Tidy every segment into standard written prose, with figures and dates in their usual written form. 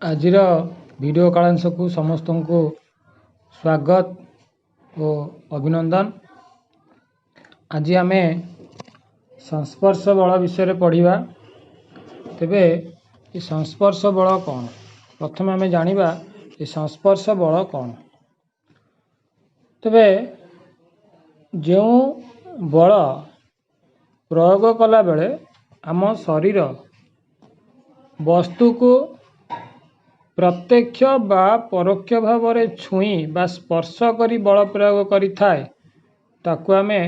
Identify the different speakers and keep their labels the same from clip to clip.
Speaker 1: ଆଜିର ଭିଡ଼ିଓ କାଳାଂଶକୁ ସମସ୍ତଙ୍କୁ ସ୍ୱାଗତ ଓ ଅଭିନନ୍ଦନ। ଆଜି ଆମେ ସଂସ୍ପର୍ଶ ବଳ ବିଷୟରେ ପଢ଼ିବା। ତେବେ ଏ ସଂସ୍ପର୍ଶ ବଳ କ'ଣ? ପ୍ରଥମେ ଆମେ ଜାଣିବା ଏ ସଂସ୍ପର୍ଶ ବଳ କ'ଣ। ତେବେ ଯେଉଁ ବଳ ପ୍ରୟୋଗ କଲାବେଳେ ଆମ ଶରୀର ବସ୍ତୁକୁ ପ୍ରତ୍ୟକ୍ଷ ବା ପରୋକ୍ଷ ଭାବରେ ଛୁଇଁ ବା ସ୍ପର୍ଶ କରି ବଳ ପ୍ରୟୋଗ କରିଥାଏ, ତାକୁ ଆମେ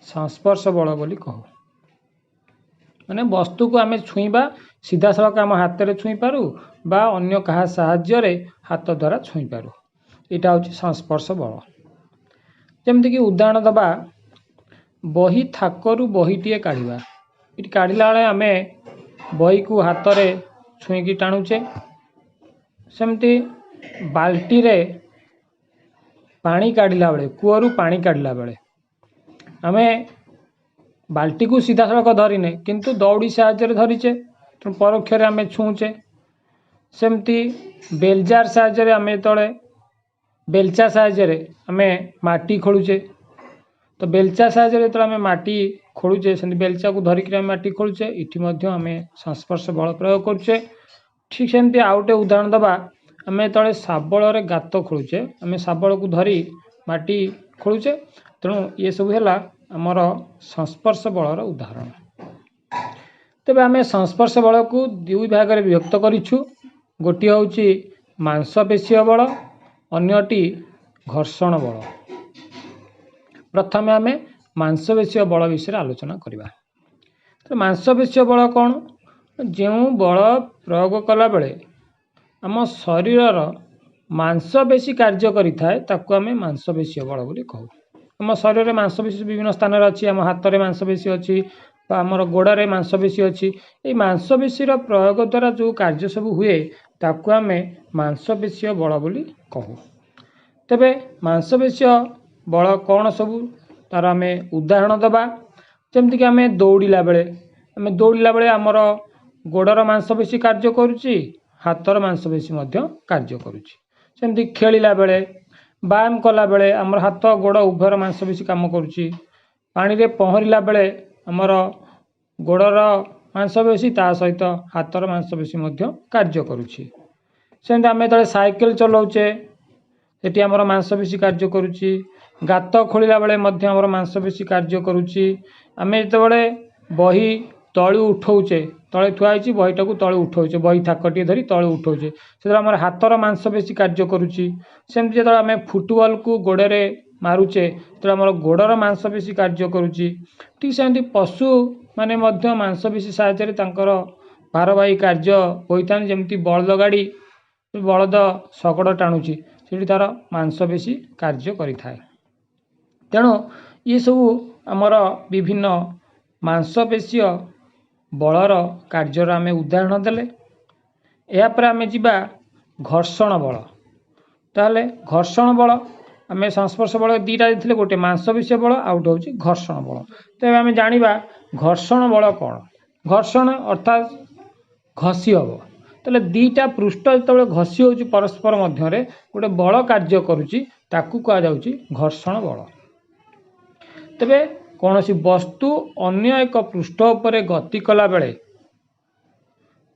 Speaker 1: ସଂସ୍ପର୍ଶ ବଳ ବୋଲି କହୁ। ମାନେ ବସ୍ତୁକୁ ଆମେ ଛୁଇଁବା, ସିଧାସଳଖ ଆମ ହାତରେ ଛୁଇଁପାରୁ ବା ଅନ୍ୟ କାହା ସାହାଯ୍ୟରେ ହାତ ଦ୍ୱାରା ଛୁଇଁପାରୁ, ଏଇଟା ହେଉଛି ସଂସ୍ପର୍ଶ ବଳ। ଯେମିତିକି ଉଦାହରଣ ଦେବା, ବହି ଥାକରୁ ବହିଟିଏ କାଢ଼ିବା। ଏଠି କାଢ଼ିଲା ବେଳେ ଆମେ ବହିକୁ ହାତରେ ଛୁଇଁକି ଟାଣୁଛେ। ସେମିତି ବାଲ୍ଟିରେ ପାଣି କାଢ଼ିଲା ବେଳେ, କୂଅରୁ ପାଣି କାଢ଼ିଲା ବେଳେ ଆମେ ବାଲ୍ଟିକୁ ସିଧାସଳଖ ଧରିନେ, କିନ୍ତୁ ଦଉଡ଼ି ସାହାଯ୍ୟରେ ଧରିଛେ, ତେଣୁ ପରୋକ୍ଷରେ ଆମେ ଛୁଉଁଛେ। ସେମିତି ବେଲଜାର ସାହାଯ୍ୟରେ ଆମେ ଯେତେବେଳେ ବେଲଚା ସାହାଯ୍ୟରେ ଆମେ ମାଟି ଖୋଳୁଛେ, ତ ବେଲଚା ସାହାଯ୍ୟରେ ଯେତେବେଳେ ଆମେ ମାଟି ଖୋଳୁଛେ, ସେମିତି ବେଲଚାକୁ ଧରିକିରି ଆମେ ମାଟି ଖୋଳୁଛେ, ଏଠି ମଧ୍ୟ ଆମେ ସଂସ୍ପର୍ଶ ବଳ ପ୍ରୟୋଗ କରୁଛେ। ଠିକ୍ ସେମିତି ଆଉ ଗୋଟେ ଉଦାହରଣ ଦେବା, ଆମେ ଯେତେବେଳେ ଶାବଳରେ ଗାତ ଖୋଳୁଛେ, ଆମେ ଶାବଳକୁ ଧରି ମାଟି ଖୋଳୁଛେ। ତେଣୁ ଏସବୁ ହେଲା ଆମର ସଂସ୍ପର୍ଶ ବଳର ଉଦାହରଣ। ତେବେ ଆମେ ସଂସ୍ପର୍ଶ ବଳକୁ ଦୁଇ ଭାଗରେ ବିଭକ୍ତ କରିଛୁ। ଗୋଟିଏ ହେଉଛି ମାଂସପେଶୀୟ ବଳ, ଅନ୍ୟଟି ଘର୍ଷଣ ବଳ। ପ୍ରଥମେ ଆମେ ମାଂସପେଶୀୟ ବଳ ବିଷୟରେ ଆଲୋଚନା କରିବା। ତ ମାଂସପେଶୀୟ ବଳ କ'ଣ? ଯେଉଁ ବଳ ପ୍ରୟୋଗ କଲାବେଳେ ଆମ ଶରୀରର ମାଂସପେଶୀ କାର୍ଯ୍ୟ କରିଥାଏ, ତାକୁ ଆମେ ମାଂସପେଶୀୟ ବଳ ବୋଲି କହୁ। ଆମ ଶରୀରରେ ମାଂସପେଶୀ ବିଭିନ୍ନ ସ୍ଥାନରେ ଅଛି। ଆମ ହାତରେ ମାଂସପେଶୀ ଅଛି ବା ଆମର ଗୋଡ଼ରେ ମାଂସପେଶୀ ଅଛି। ଏଇ ମାଂସପେଶୀର ପ୍ରୟୋଗ ଦ୍ୱାରା ଯେଉଁ କାର୍ଯ୍ୟ ସବୁ ହୁଏ, ତାକୁ ଆମେ ମାଂସପେଶୀୟ ବଳ ବୋଲି କହୁ। ତେବେ ମାଂସପେଶୀୟ ବଳ କ'ଣ ସବୁ, ତାର ଆମେ ଉଦାହରଣ ଦେବା। ଯେମିତିକି ଆମେ ଦୌଡ଼ିଲା ବେଳେ ଆମର ଗୋଡ଼ର ମାଂସପେଶୀ କାର୍ଯ୍ୟ କରୁଛି, ହାତର ମାଂସପେଶୀ ମଧ୍ୟ କାର୍ଯ୍ୟ କରୁଛି। ସେମିତି ଖେଳିଲା ବେଳେ, ବ୍ୟାୟାମ କଲାବେଳେ ଆମର ହାତ ଗୋଡ଼ ଉଭୟର ମାଂସପେଶୀ କାମ କରୁଛି। ପାଣିରେ ପହଁରିଲା ବେଳେ ଆମର ଗୋଡ଼ର ମାଂସପେଶୀ, ତା ସହିତ ହାତର ମାଂସପେଶୀ ମଧ୍ୟ କାର୍ଯ୍ୟ କରୁଛି। ସେମିତି ଆମେ ଯେତେବେଳେ ସାଇକେଲ ଚଲାଉଛେ, ସେଠି ଆମର ମାଂସପେଶୀ କାର୍ଯ୍ୟ କରୁଛି। ଗାତ ଖୋଳିଲା ବେଳେ ମଧ୍ୟ ଆମର ମାଂସପେଶୀ କାର୍ଯ୍ୟ କରୁଛି। ଆମେ ଯେତେବେଳେ ବହି ତଳୁ ଉଠଉଛେ, ତଳେ ଥୁଆ ହେଇଛି, ବହିଟାକୁ ତଳୁ ଉଠଉଛେ, ବହି ଥାକଟିଏ ଧରି ତଳୁ ଉଠଉଛେ, ସେତେବେଳେ ଆମର ହାତର ମାଂସପେଶୀ କାର୍ଯ୍ୟ କରୁଛି। ସେମିତି ଯେତେବେଳେ ଆମେ ଫୁଟବଲକୁ ଗୋଡ଼ରେ ମାରୁଛେ, ସେତେବେଳେ ଆମର ଗୋଡ଼ର ମାଂସପେଶୀ କାର୍ଯ୍ୟ କରୁଛି। ଠିକ୍ ସେମିତି ପଶୁମାନେ ମଧ୍ୟ ମାଂସପେଶୀ ସାହାଯ୍ୟରେ ତାଙ୍କର ଭାରବାହୀ କାର୍ଯ୍ୟ ହୋଇଥାନ୍ତି। ଯେମିତି ବଳଦ ଗାଡ଼ି, ବଳଦ ଶଗଡ଼ ଟାଣୁଛି, ସେଠି ତା'ର ମାଂସପେଶୀ କାର୍ଯ୍ୟ କରିଥାଏ। ତେଣୁ ଏସବୁ ଆମର ବିଭିନ୍ନ ମାଂସପେଶୀୟ ବଳର କାର୍ଯ୍ୟର ଆମେ ଉଦାହରଣ ଦେଲେ। ଏହାପରେ ଆମେ ଯିବା ଘର୍ଷଣ ବଳ। ତାହେଲେ ଘର୍ଷଣ ବଳ, ଆମେ ସଂସ୍ପର୍ଶ ବଳ ଦୁଇଟା ଦେଇଥିଲେ, ଗୋଟେ ମାଂସପେଶୀୟ ବଳ, ଆଉ ଗୋଟେ ହେଉଛି ଘର୍ଷଣ ବଳ। ତେବେ ଆମେ ଜାଣିବା ଘର୍ଷଣ ବଳ କ'ଣ। ଘର୍ଷଣ ଅର୍ଥାତ୍ ଘଷି ହେବ। ତାହେଲେ ଦୁଇଟା ପୃଷ୍ଠ ଯେତେବେଳେ ଘଷି ହେଉଛି, ପରସ୍ପର ମଧ୍ୟରେ ଗୋଟେ ବଳ କାର୍ଯ୍ୟ କରୁଛି, ତାକୁ କୁହାଯାଉଛି ଘର୍ଷଣ ବଳ। ତେବେ କୌଣସି ବସ୍ତୁ ଅନ୍ୟ ଏକ ପୃଷ୍ଠ ଉପରେ ଗତି କଲାବେଳେ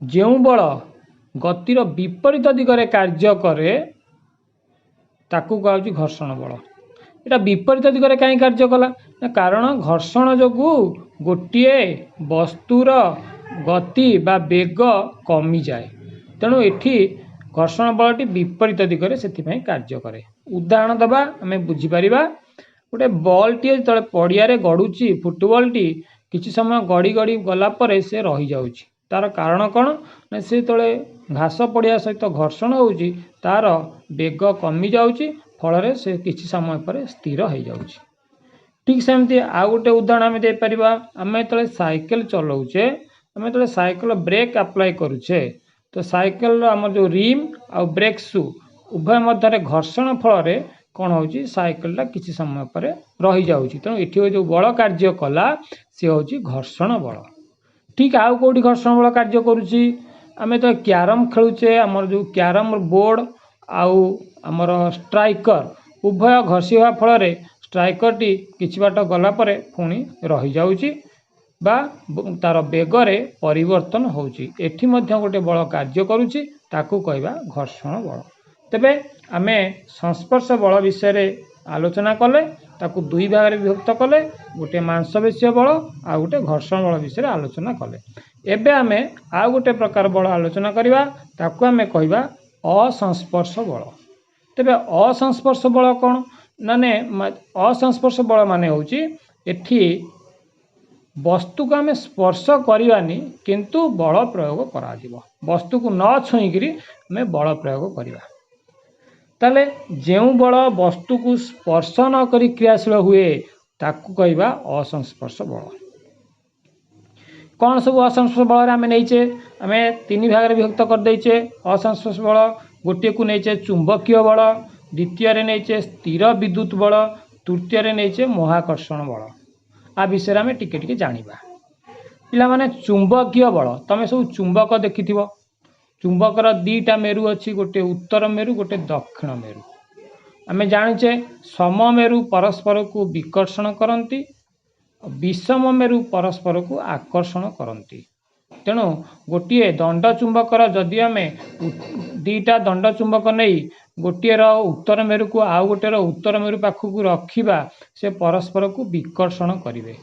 Speaker 1: ଯେଉଁ ବଳ ଗତିର ବିପରୀତ ଦିଗରେ କାର୍ଯ୍ୟ କରେ, ତାକୁ କୁହାଯାଉଛି ଘର୍ଷଣ ବଳ। ଏଇଟା ବିପରୀତ ଦିଗରେ କାହିଁ କାର୍ଯ୍ୟ କଲା ନା, କାରଣ ଘର୍ଷଣ ଯୋଗୁଁ ଗୋଟିଏ ବସ୍ତୁର ଗତି ବା ବେଗ କମିଯାଏ। ତେଣୁ ଏଠି ଘର୍ଷଣ ବଳଟି ବିପରୀତ ଦିଗରେ ସେଥିପାଇଁ କାର୍ଯ୍ୟ କରେ। ଉଦାହରଣ ଦେବା, ଆମେ ବୁଝିପାରିବା। ଗୋଟେ ବଲ୍ଟିଏ ଯେତେବେଳେ ପଡ଼ିଆରେ ଗଡ଼ୁଛି, ଫୁଟବଲ୍ଟି କିଛି ସମୟ ଗଡ଼ି ଗଡ଼ି ଗଲା ପରେ ସେ ରହିଯାଉଛି। ତା'ର କାରଣ କ'ଣ ନା, ସେ ଯେତେବେଳେ ଘାସ ପଡ଼ିଆ ସହିତ ଘର୍ଷଣ ହେଉଛି, ତା'ର ବେଗ କମିଯାଉଛି, ଫଳରେ ସେ କିଛି ସମୟ ପରେ ସ୍ଥିର ହେଇଯାଉଛି। ଠିକ୍ ସେମିତି ଆଉ ଗୋଟେ ଉଦାହରଣ ଆମେ ଦେଇପାରିବା। ଆମେ ଯେତେବେଳେ ସାଇକେଲ ଚଲାଉଛେ, ଆମେ ଯେତେବେଳେ ସାଇକେଲ ବ୍ରେକ୍ ଆପ୍ଲାଏ କରୁଛେ, ତ ସାଇକେଲର ଆମର ଯେଉଁ ରିମ୍ ଆଉ ବ୍ରେକ୍ ସୁ ଉଭୟ ମଧ୍ୟରେ ଘର୍ଷଣ ଫଳରେ କ'ଣ ହେଉଛି? ସାଇକେଲଟା କିଛି ସମୟ ପରେ ରହିଯାଉଛି। ତେଣୁ ଏଠି ଯେଉଁ ବଳ କାର୍ଯ୍ୟ କଲା, ସେ ହେଉଛି ଘର୍ଷଣ ବଳ। ଠିକ୍ ଆଉ କେଉଁଠି ଘର୍ଷଣ ବଳ କାର୍ଯ୍ୟ କରୁଛି ଆମେ ତ କ୍ୟାରମ୍ ଖେଳୁଛେ, ଆମର ଯେଉଁ କ୍ୟାରମ୍ ବୋର୍ଡ଼ ଆଉ ଆମର ଷ୍ଟ୍ରାଇକର୍ ଉଭୟ ଘଷି ହେବା ଫଳରେ ଷ୍ଟ୍ରାଇକର୍ଟି କିଛି ବାଟ ଗଲା ପରେ ପୁଣି ରହିଯାଉଛି ବା ତା'ର ବେଗରେ ପରିବର୍ତ୍ତନ ହେଉଛି। ଏଠି ମଧ୍ୟ ଗୋଟେ ବଳ କାର୍ଯ୍ୟ କରୁଛି, ତାକୁ କହିବା ଘର୍ଷଣ ବଳ। ତେବେ ଆମେ ସଂସ୍ପର୍ଶ ବଳ ବିଷୟରେ ଆଲୋଚନା କଲେ, ତାକୁ ଦୁଇ ଭାଗରେ ବିଭକ୍ତ କଲେ, ଗୋଟେ ମାଂସପେଶୀୟ ବଳ ଆଉ ଗୋଟେ ଘର୍ଷଣ ବଳ ବିଷୟରେ ଆଲୋଚନା କଲେ। ଏବେ ଆମେ ଆଉ ଗୋଟେ ପ୍ରକାର ବଳ ଆଲୋଚନା କରିବା, ତାକୁ ଆମେ କହିବା ଅସଂସ୍ପର୍ଶ ବଳ। ତେବେ ଅସଂସ୍ପର୍ଶ ବଳ କ'ଣ? ମାନେ ଅସଂସ୍ପର୍ଶ ବଳ ମାନେ ହେଉଛି ଏଠି ବସ୍ତୁକୁ ଆମେ ସ୍ପର୍ଶ କରିବାନି, କିନ୍ତୁ ବଳ ପ୍ରୟୋଗ କରାଯିବ। ବସ୍ତୁକୁ ନ ଛୁଇଁକିରି ଆମେ ବଳ ପ୍ରୟୋଗ କରିବା। ତାହେଲେ ଯେଉଁ ବଳ ବସ୍ତୁକୁ ସ୍ପର୍ଶ ନ କରି କ୍ରିୟାଶୀଳ ହୁଏ, ତାକୁ କହିବା ଅସଂସ୍ପର୍ଶ ବଳ। କ'ଣ ସବୁ ଅସଂସ୍ପର୍ଶ ବଳରେ ଆମେ ନେଇଛେ? ଆମେ ତିନି ଭାଗରେ ବିଭକ୍ତ କରିଦେଇଛେ ଅସଂସ୍ପର୍ଶ ବଳ। ଗୋଟିଏକୁ ନେଇଛେ ଚୁମ୍ବକୀୟ ବଳ, ଦ୍ୱିତୀୟରେ ନେଇଛେ ସ୍ଥିର ବିଦ୍ୟୁତ ବଳ, ତୃତୀୟରେ ନେଇଛେ ମହାକର୍ଷଣ ବଳ। ଆ ବିଷୟରେ ଆମେ ଟିକେ ଟିକେ ଜାଣିବା। ପିଲାମାନେ, ଚୁମ୍ବକୀୟ ବଳ, ତମେ ସବୁ ଚୁମ୍ବକ ଦେଖିଥିବ। ଚୁମ୍ବକର ଦୁଇଟା ମେରୁ ଅଛି, ଗୋଟେ ଉତ୍ତର ମେରୁ, ଗୋଟେ ଦକ୍ଷିଣ ମେରୁ। ଆମେ ଜାଣିଛେ ସମମେରୁ ପରସ୍ପରକୁ ବିକର୍ଷଣ କରନ୍ତି, ବିଷମ ମେରୁ ପରସ୍ପରକୁ ଆକର୍ଷଣ କରନ୍ତି। ତେଣୁ ଗୋଟିଏ ଦଣ୍ଡ ଚୁମ୍ବକର ଯଦି ଆମେ ଦୁଇଟା ଦଣ୍ଡ ଚୁମ୍ବକ ନେଇ ଗୋଟିଏର ଉତ୍ତର ମେରୁକୁ ଆଉ ଗୋଟିଏର ଉତ୍ତର ମେରୁ ପାଖକୁ ରଖିବା, ସେ ପରସ୍ପରକୁ ବିକର୍ଷଣ କରିବେ।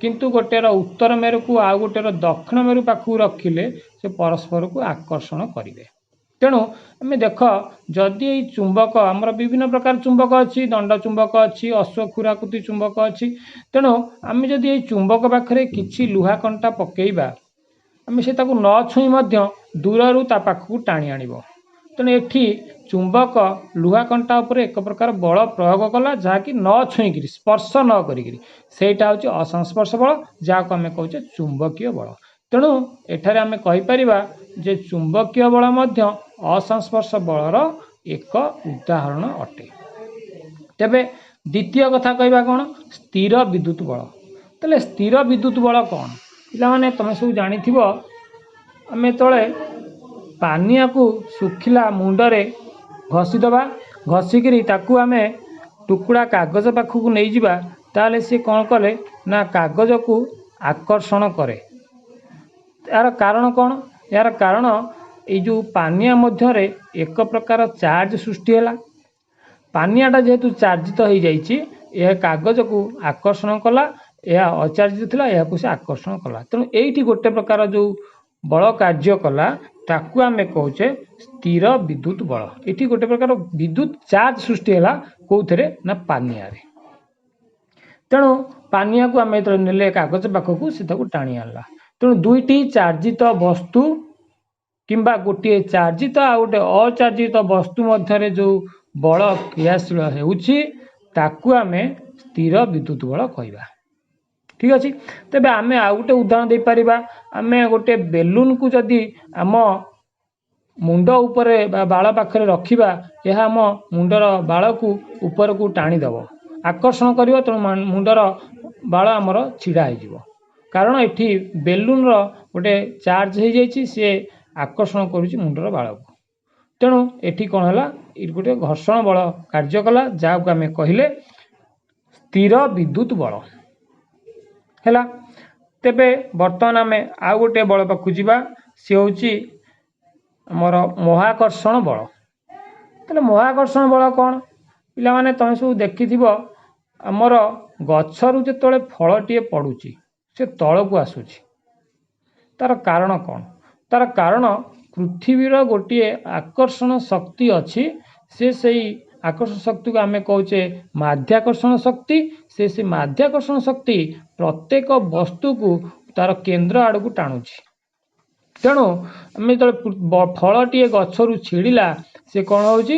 Speaker 1: କିନ୍ତୁ ଗୋଟିଏର ଉତ୍ତର ମେରୁକୁ ଆଉ ଗୋଟିଏର ଦକ୍ଷିଣ ମେରୁ ପାଖକୁ ରଖିଲେ ସେ ପରସ୍ପରକୁ ଆକର୍ଷଣ କରିବେ। ତେଣୁ ଆମେ ଦେଖ, ଯଦି ଏଇ ଚୁମ୍ବକ, ଆମର ବିଭିନ୍ନ ପ୍ରକାର ଚୁମ୍ବକ ଅଛି, ଦଣ୍ଡ ଚୁମ୍ବକ ଅଛି, ଅଶ୍ୱଖୁରାକୃତି ଚୁମ୍ବକ ଅଛି। ତେଣୁ ଆମେ ଯଦି ଏଇ ଚୁମ୍ବକ ପାଖରେ କିଛି ଲୁହା କଣ୍ଟା ପକାଇବା, ଆମେ ସେ ତାକୁ ନ ଛୁଇଁ ମଧ୍ୟ ଦୂରରୁ ତା ପାଖକୁ ଟାଣି ଆଣିବ। ତେଣୁ ଏଠି ଚୁମ୍ବକ ଲୁହା କଣ୍ଟା ଉପରେ ଏକ ପ୍ରକାର ବଳ ପ୍ରୟୋଗ କଲା, ଯାହାକି ନ ଛୁଇଁକିରି, ସ୍ପର୍ଶ ନ କରିକିରି। ସେଇଟା ହେଉଛି ଅସଂସ୍ପର୍ଶ ବଳ, ଯାହାକୁ ଆମେ କହୁଛେ ଚୁମ୍ବକୀୟ ବଳ। ତେଣୁ ଏଠାରେ ଆମେ କହିପାରିବା ଯେ ଚୁମ୍ବକୀୟ ବଳ ମଧ୍ୟ ଅସଂସ୍ପର୍ଶ ବଳର ଏକ ଉଦାହରଣ ଅଟେ। ତେବେ ଦ୍ୱିତୀୟ କଥା କହିବା କ'ଣ? ସ୍ଥିର ବିଦ୍ୟୁତ ବଳ। ତାହେଲେ ସ୍ଥିର ବିଦ୍ୟୁତ ବଳ କ'ଣ? ପିଲାମାନେ, ତୁମେ ସବୁ ଜାଣିଥିବ, ଆମେ ଯେତେବେଳେ ପାନିଆକୁ ଶୁଖିଲା ମୁଣ୍ଡରେ ଘଷିଦେବା, ଘଷିକିରି ତାକୁ ଆମେ ଟୁକୁଡ଼ା କାଗଜ ପାଖକୁ ନେଇଯିବା, ତାହେଲେ ସିଏ କ'ଣ କଲେ ନା କାଗଜକୁ ଆକର୍ଷଣ କରେ। ଏହାର କାରଣ କ'ଣ? ଏହାର କାରଣ ଏଇ ଯେଉଁ ପାନିଆ ମଧ୍ୟରେ ଏକ ପ୍ରକାର ଚାର୍ଜ ସୃଷ୍ଟି ହେଲା। ପାନିଆଟା ଯେହେତୁ ଚାର୍ଜିତ ହେଇଯାଇଛି, ଏହା କାଗଜକୁ ଆକର୍ଷଣ କଲା। ଏହା ଅଚାର୍ଜିତ ଥିଲା, ଏହାକୁ ସେ ଆକର୍ଷଣ କଲା। ତେଣୁ ଏଇଠି ଗୋଟେ ପ୍ରକାର ଯେଉଁ ବଳ କାର୍ଯ୍ୟ କଲା, ତାକୁ ଆମେ କହୁଛେ ସ୍ଥିର ବିଦ୍ୟୁତ ବଳ। ଏଠି ଗୋଟେ ପ୍ରକାର ବିଦ୍ୟୁତ ଚାର୍ଜ ସୃଷ୍ଟି ହେଲା। କେଉଁଥିରେ? ନା ପାନିଆରେ। ତେଣୁ ପାନିଆକୁ ଆମେ ଯେତେବେଳେ ନେଲେ କାଗଜ ପାଖକୁ, ସେ ତାକୁ ଟାଣି ଆଣିଲା। ତେଣୁ ଦୁଇଟି ଚାର୍ଜିତ ବସ୍ତୁ କିମ୍ବା ଗୋଟିଏ ଚାର୍ଜିତ ଆଉ ଗୋଟେ ଅଚାର୍ଜିତ ବସ୍ତୁ ମଧ୍ୟରେ ଯେଉଁ ବଳ କ୍ରିୟାଶୀଳ ହେଉଛି, ତାକୁ ଆମେ ସ୍ଥିର ବିଦ୍ୟୁତ ବଳ କହିବା। ଠିକ୍ ଅଛି। ତେବେ ଆମେ ଆଉ ଗୋଟେ ଉଦାହରଣ ଦେଇପାରିବା। ଆମେ ଗୋଟେ ବେଲୁନକୁ ଯଦି ଆମ ମୁଣ୍ଡ ଉପରେ ବା ବାଳ ପାଖରେ ରଖିବା, ଏହା ଆମ ମୁଣ୍ଡର ବାଳକୁ ଉପରକୁ ଟାଣିଦେବ, ଆକର୍ଷଣ କରିବ। ତେଣୁ ମୁଣ୍ଡର ବାଳ ଆମର ଛିଡ଼ା ହେଇଯିବ, କାରଣ ଏଠି ବେଲୁନର ଗୋଟେ ଚାର୍ଜ ହେଇଯାଇଛି, ସିଏ ଆକର୍ଷଣ କରୁଛି ମୁଣ୍ଡର ବାଳକୁ। ତେଣୁ ଏଠି କ'ଣ ହେଲା? ଏଠି ଗୋଟେ ଘର୍ଷଣ ବଳ କାର୍ଯ୍ୟ କଲା, ଯାହାକୁ ଆମେ କହିଲେ ସ୍ଥିର ବିଦ୍ୟୁତ ବଳ। ହେଲା। ତେବେ ବର୍ତ୍ତମାନ ଆମେ ଆଉ ଗୋଟିଏ ବଳ ପାଖକୁ ଯିବା, ସେ ହେଉଛି ଆମର ମହାକର୍ଷଣ ବଳ। ତାହେଲେ ମହାକର୍ଷଣ ବଳ କ'ଣ? ପିଲାମାନେ, ତୁମେ ସବୁ ଦେଖିଥିବ, ଆମର ଗଛରୁ ଯେତେବେଳେ ଫଳଟିଏ ପଡ଼ୁଛି, ସେ ତଳକୁ ଆସୁଛି। ତା'ର କାରଣ କ'ଣ? ତା'ର କାରଣ ପୃଥିବୀର ଗୋଟିଏ ଆକର୍ଷଣ ଶକ୍ତି ଅଛି। ସେ ସେଇ ଆକର୍ଷଣ ଶକ୍ତିକୁ ଆମେ କହୁଛେ ମାଧ୍ୟାକର୍ଷଣ ଶକ୍ତି। ସେ ମାଧ୍ୟାକର୍ଷଣ ଶକ୍ତି ପ୍ରତ୍ୟେକ ବସ୍ତୁକୁ ତା'ର କେନ୍ଦ୍ର ଆଡ଼କୁ ଟାଣୁଛି। ତେଣୁ ଆମେ ଯେତେବେଳେ ଫଳଟିଏ ଗଛରୁ ଛିଡ଼ିଲା, ସେ କ'ଣ ହେଉଛି?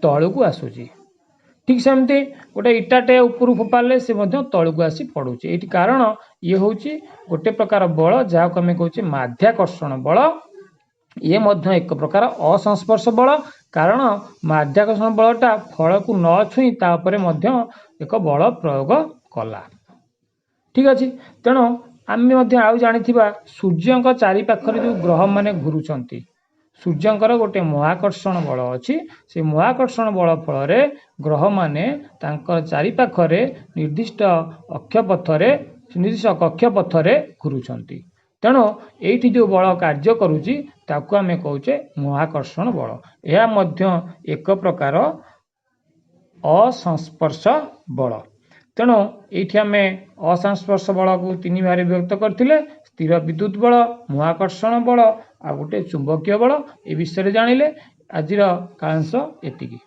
Speaker 1: ତଳକୁ ଆସୁଛି। ଠିକ୍ ସେମିତି ଗୋଟେ ଇଟାଟେ ଉପରୁ ଫୋପାଡ଼ିଲେ ସେ ମଧ୍ୟ ତଳକୁ ଆସି ପଡ଼ୁଛି। ଏଇଠି କାରଣ ଇଏ ହେଉଛି ଗୋଟେ ପ୍ରକାର ବଳ, ଯାହାକୁ ଆମେ କହୁଛେ ମାଧ୍ୟାକର୍ଷଣ ବଳ। ଇଏ ମଧ୍ୟ ଏକ ପ୍ରକାର ଅସଂସ୍ପର୍ଶ ବଳ, କାରଣ ମାଧ୍ୟାକର୍ଷଣ ବଳଟା ଫଳକୁ ନ ଛୁଇଁ ତା ଉପରେ ମଧ୍ୟ ଏକ ବଳ ପ୍ରୟୋଗ କଲା। ଠିକ୍ ଅଛି। ତେଣୁ ଆମେ ମଧ୍ୟ ଆଉ ଜାଣିଥିବା, ସୂର୍ଯ୍ୟଙ୍କ ଚାରିପାଖରେ ଯେଉଁ ଗ୍ରହମାନେ ଘୁରୁଛନ୍ତି, ସୂର୍ଯ୍ୟଙ୍କର ଗୋଟେ ମହାକର୍ଷଣ ବଳ ଅଛି। ସେ ମହାକର୍ଷଣ ବଳ ଫଳରେ ଗ୍ରହମାନେ ତାଙ୍କ ଚାରିପାଖରେ ନିର୍ଦ୍ଦିଷ୍ଟ ଅକ୍ଷପଥରେ, ନିର୍ଦ୍ଦିଷ୍ଟ କକ୍ଷପଥରେ ଘୁରୁଛନ୍ତି। ତେଣୁ ଏଇଠି ଯେଉଁ ବଳ କାର୍ଯ୍ୟ କରୁଛି, ତାକୁ ଆମେ କହୁଛେ ମହାକର୍ଷଣ ବଳ। ଏହା ମଧ୍ୟ ଏକ ପ୍ରକାର ଅସଂସ୍ପର୍ଶ ବଳ। ତେଣୁ ଏଇଠି ଆମେ ଅସଂସ୍ପର୍ଶ ବଳକୁ ତିନି ଭାଗରେ ବିଭକ୍ତ କରିଥିଲେ: ସ୍ଥିର ବିଦ୍ୟୁତ ବଳ, ମହାକର୍ଷଣ ବଳ ଆଉ ଗୋଟେ ଚୁମ୍ବକୀୟ ବଳ। ଏ ବିଷୟରେ ଜାଣିଲେ। ଆଜିର କାଳାଂଶ ଏତିକି।